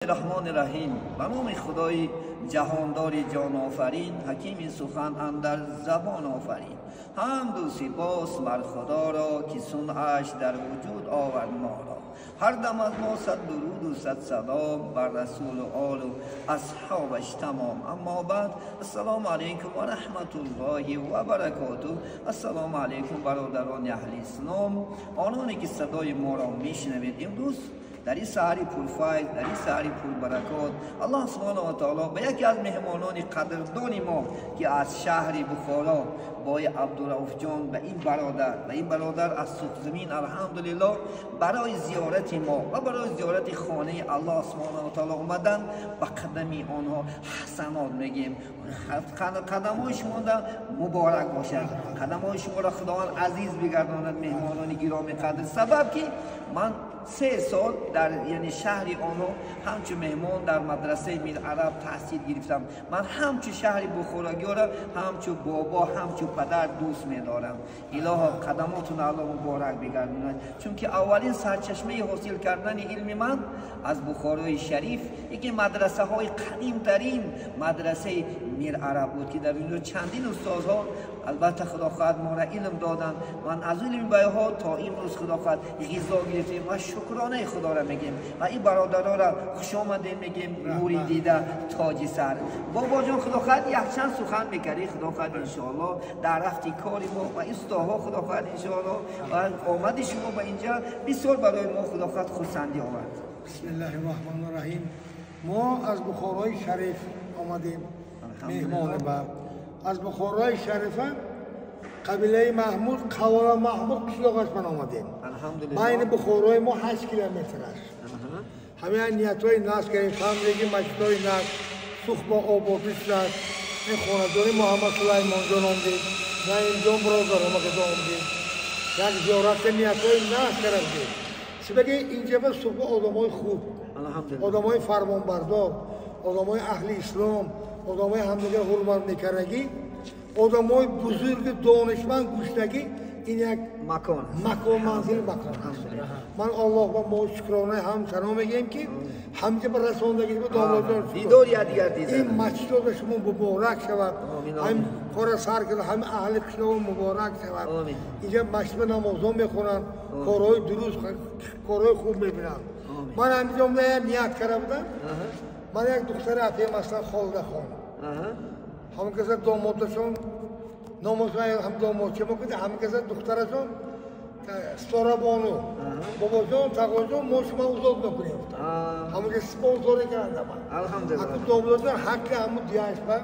Раҳмони Раҳим. Ба номи Худои ҷаҳондори ҷонофарин, ҳакими сухан андар забон офарин. Ҳамду сипос бар Худоро, ки сунъаш дар вуҷуд овард моро. Ҳар дам аз мо сад дуруду сад салом бар расулу олу асҳобаш тамом. Аммо баъд, ассалому алайкум ва раҳматуллоҳи ва баракотуҳ. Ассалому алайкум, бародарони аҳли ислом, ононе ки садои моро мешунавед. Имрӯз дар ин саҳари пурфайз, дар ин саҳари пурбаракот, Аллоҳ субҳонаҳу ва таоло ба яке аз меҳмонони қадрдони мо, ки аз шаҳри Бухоро, бой Абдурауфҷон, ба ин бародар, ба ин бародар аз Суғзамин, алҳамдулиллоҳ, барои зиёрати мо ва барои зиёрати хонаи Аллоҳ субҳонаҳу ва таоло омаданд. Ба қадами онҳо ҳасанот мегӯем. Қадамҳои шумо муборак бошад, қадамҳои шуморо Худованд азиз бигардонад, меҳмонони гиромӣ қадр. Сабаб ки ман 3 сол дар яъне шаҳри онҳо ҳамчун меҳмон дар мадрасаи Мир Араб таҳсил гирифтам. Ман ҳамчун шаҳри бухорагиёро ҳамчун бобо, ҳамчун падар дӯст медорам. Илоҳо, қадамотун Аллоҳ муборак бигардонад, чунки аввалин сарчашмаи ҳосил кардани илми ман аз Бухорои Шариф яке мадрасаҳои қадимтарин мадрасаи Мир Араб буд, ки дар инҷо чандин устозҳо, албатта, Худо хоҳад, моро илм доданд. Ман аз илми байҳо то имрӯз, Худо хоҳад, ғизо гирифтем ва шукронаи Худоро мегӯем ва ин бародароро хушомадед мегӯем. Нури дида, тоҷи сар, бобоҷон, Худо хоҳад, якчанд сухан мекардӣ, Худо хоҳад, иншоалло, дар рафти кори мо ва устоҳо, Худо хоҳад, иншоалло, ва омади шумо ба инҷа бисёр барои мо, Худо хоҳад, хурсандӣ овард. Бисмиллаҳи роҳмони раҳим. Мо аз Бухорои Шариф омадем меҳмони ба аз Бухорои Шарифа, қабилаи Маҳмуд, Қавола Маҳмуд қишлоқаш ман омадем. Байни Бухорои мо 8 километр аст. Ҳамин ниятҳои нас кардем, фаҳмидаги масҷидҳои нас Сухба ободӣ шудааст. Ин хонадони Муҳаммад Сулаймонҷон омдем, Наимҷон бародар омадо омдем, як зиёрати ниятҳои нас кардем. Сибаги инҷа ба Сухба одамои хуб, одамои фармонбардор, одамои аҳли ислом, одамои ҳамдигар ҳурмат мекардагӣ, одамои бузурги донишманд гӯштагӣ, ин як макон, макон, манзили макон. Ман Аллоҳ ба мо шукронаи ҳам сано мегӯем, ки ҳамҷа ба расондагӣ. Дидор якдигар. Ин масҷидода шумо муборак шавад. Ҳам кора сар карда, ҳам аҳли қишлоқ муборак шавад. Инҷа масҷид намозон мехонанд, корҳои дуруст, корҳои хуб мебинанд. Ман ҳаминҷо як ният карда будам. Ман як духтари апаем ҳастам, Холидахон, ҳамон каса домодашон номошон ҳам домодча мо кунед, ҳамон каса духтарашон Ситорабону. Бобоҷон, тағоҷон, мо шумо озод мекунем, ҳамонҷа спонсорӣ кардам. Домодашон ҳаққи ҳамун диашба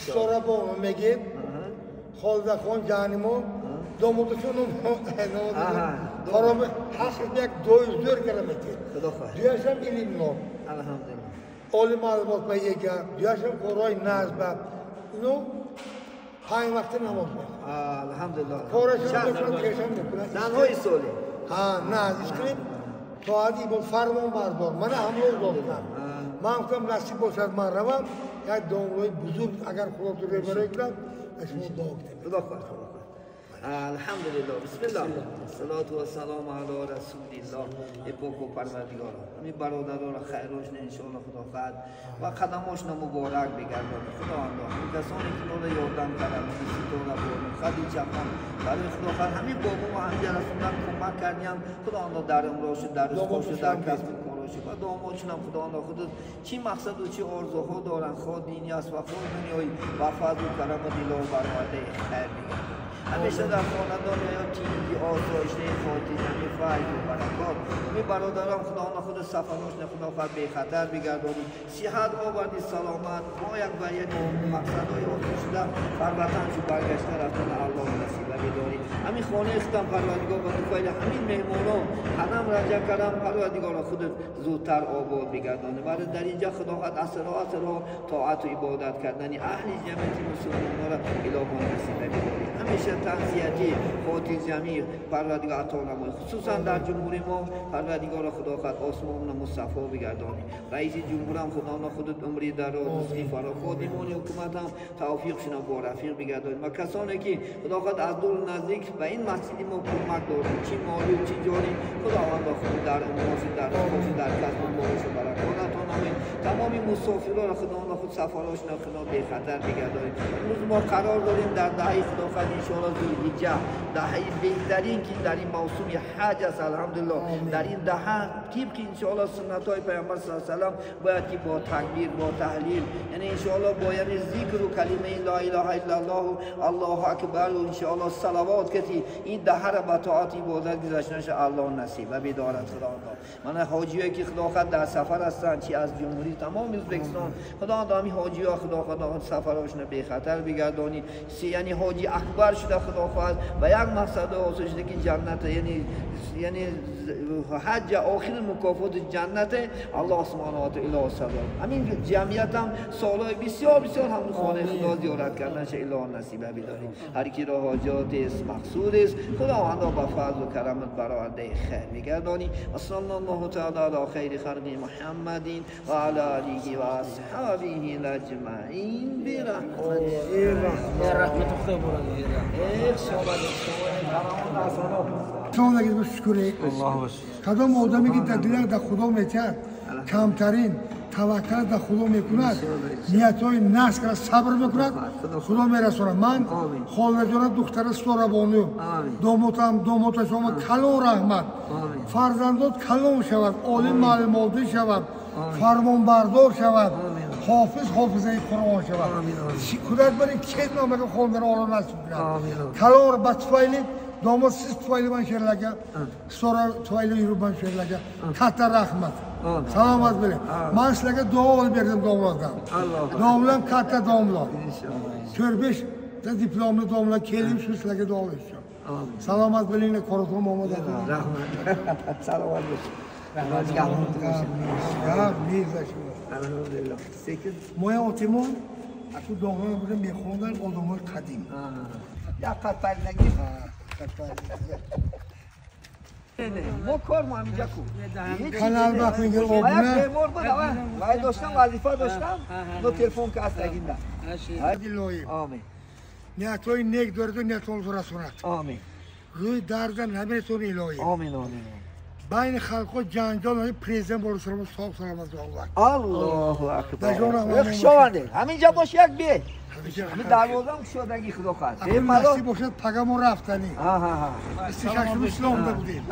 Ситорабону мегем, Холидахон ҷанимо домодашон ҳақ як дои зӯр кара метед. Дуяшам илмнок, оли маълумот ба ega, дуяшам корҳои назба. Ино панҷ вақти намоз мехонад. Алҳамдулиллоҳ. Корашон мекунад, дигарашам мекунад. Занҳои солеҳ. Ҳа, наз кунед, тоати бо фармон бардор. Мана ҳамроҳ додам. Ман гуфтам, насиб бошад, ман равам, як домлои бузург, агар Худо рӯбарӯ кунад, ба шумо дуо кунем. Худо хоҳад. Алҳамдулиллоҳ, бисмиллоҳ, салоту вассалому ало расулиллоҳ. Эпоку Парвардигоро, ҳамин бародароро хайрошна, иншоалло, Худо хоҳад, ва қадамошна муборак бигардонад. Худовандо, ҳамин касоне ки моро ёрдам карданд, Ситора бону, Хадичахон, барои, Худо хоҳад, ҳамин бобо ҳамҷа расондан кӯмак кардиям. Худовандо, дар умрошу, дар ризқошу, дар касбу корошу ва домодшунам, Худовандо, худ чӣ мақсаду чӣ орзуҳо доранд, хоҳ динӣ аст ва хоҳ дунёӣ, ва фазлу караму дило баровардаи хайр бигардонад. Ҳамеша дар хонадон ё тинҷи, осоишнаи, хотирҷамӣ, файзу баракот. Ҳамин бародарам, Худованда, худ сафарошна, Худо хоҳад, бехатар бигардонӣ, сиҳат оварди, саломат бо як ба як мақсадҳои ҳосил шуда бар ватан чу баргашта рафтан Аллоҳ насиба бидорӣ. Ҳамин хонаи худам, Парвардигор, ба туфайли ҳамин меҳмонон қадам раҷа кардам, Парвардигоро, худат зудтар обод бигардонӣ. Барои дар инҷа, Худо хоҳад, асрҳо асрҳо тоату ибодат кардани аҳли ҷамъияти мусулмононро илоҳо насиба бидорӣ. Ҳамеша тансиҳатӣ, хотирҷамӣ, Парвардигор, ато намоӣ, хусусан дар ҷумҳури мо. Парвардигоро, Худо хоҳад, осмонро мусаффо бигардонӣ. Раиси ҷумҳурам, Худоно, худат умри дароз, ризқи фароғ, ходимони ҳукуматам тавфиқшуна бо рафиқ бигардонӣ ва касоне ки, Худо хоҳад, аз дуру наздик ба ин масҷиди мо кӯмак доранд, чӣ молию чӣ ҷонӣ, Худовандо, худ дар умрошу, дар ризқошу, дар касбу корошу баракот ато. تمام مسافران خداوند خود سفرهاشون خدا بی خطر بگردانید. امروز ما قرار داریم در دهه خداوند ان شاء الله ذوالحجه، دهه بهترین که در این موسم حج است الحمدلله. در این دهه طبق ان شاء الله سنت های پیامبر صلی الله علیه و سلم باید که با تکبیر، با تهلیل، یعنی ان شاء الله با یعنی ذکر و کلمه لا اله الا الله و الله اکبر و ان شاء الله صلوات کسی این دهه را با طاعت عبادت گذشتنش الله نصیب و بدارد خداوند. من حاجیایی که خداوند در سفر هستند چی از جمهوری تمام ازبکستان، خداوند همین حاجی‌ها خداوند سفرهاشون بی خطر بگردانی. یعنی حاجی اکبر شده خداوند و یک مقصد حاصل شده که جنت، یعنی حج آخر مکافات جنت الله سبحانه و تعالی سلام. همین جمعیت هم سالهای بسیار بسیار هم خانه خدا زیارت کردنش اله نصیب بداریم. هر کی را حاجات است مقصود است خداوند با فضل و کرمت برآورده خیر بگردانی. و صلی الله تعالی علی خیر خلق محمد و علی آله و اصحابه اجمعین برحمت رحمت خدا کدام آدمی که در دل در خدا میتد کمترین توکل در خدا میکند، نیت‌های نسک را صبر میکند، خدا میرساند. من خالجان دختر ساربانو دوماتم دومات شما کلون رحمت، فرزندات کلون شود، عالم معلوماتی شود، فرمانبردار شود، حافظ حافظه قرآن شود. کودک برای چه نامه که خواندن آرام نصیب کند. کلون با tufayli domod siz tufayli man she'rlarga, Sora tufayli yuribman she'rlarga. Katta rahmat. Salomat bo'ling. Man sizlarga duo olib berdim domladan. Domlam katta domla. 4-5 ta diplomli domla kelib shu sizlarga duo olishsin. Salomat bo'linglar, Qoraxon Muhammad aka. Rahmat. Salomat bo'lsin. Rahmat. Alhamdulillah. Sekin moya otimon aku domla bilan mehmonlar odamlar qadim. Yaqat paylagan. ما کار ما همینجا کو کانال بخوین obuna بیمار بود وای داشتم وظیفه داشتم دو تلفن که از تگینده. آمین. نیت‌های نیک دارد و نیت‌های رسوند. آمین. روی درد نمیرسون الهی. آمین آمین. بین خلق جنجال پرزیدنت بالا سلام سلام الله. الله اکبر. خوش همینجا باش یک بی. همین دروازه هم شدگی خدا خواست. نصیب باشد پگمون رفتنی. 26 اسلام بودیم.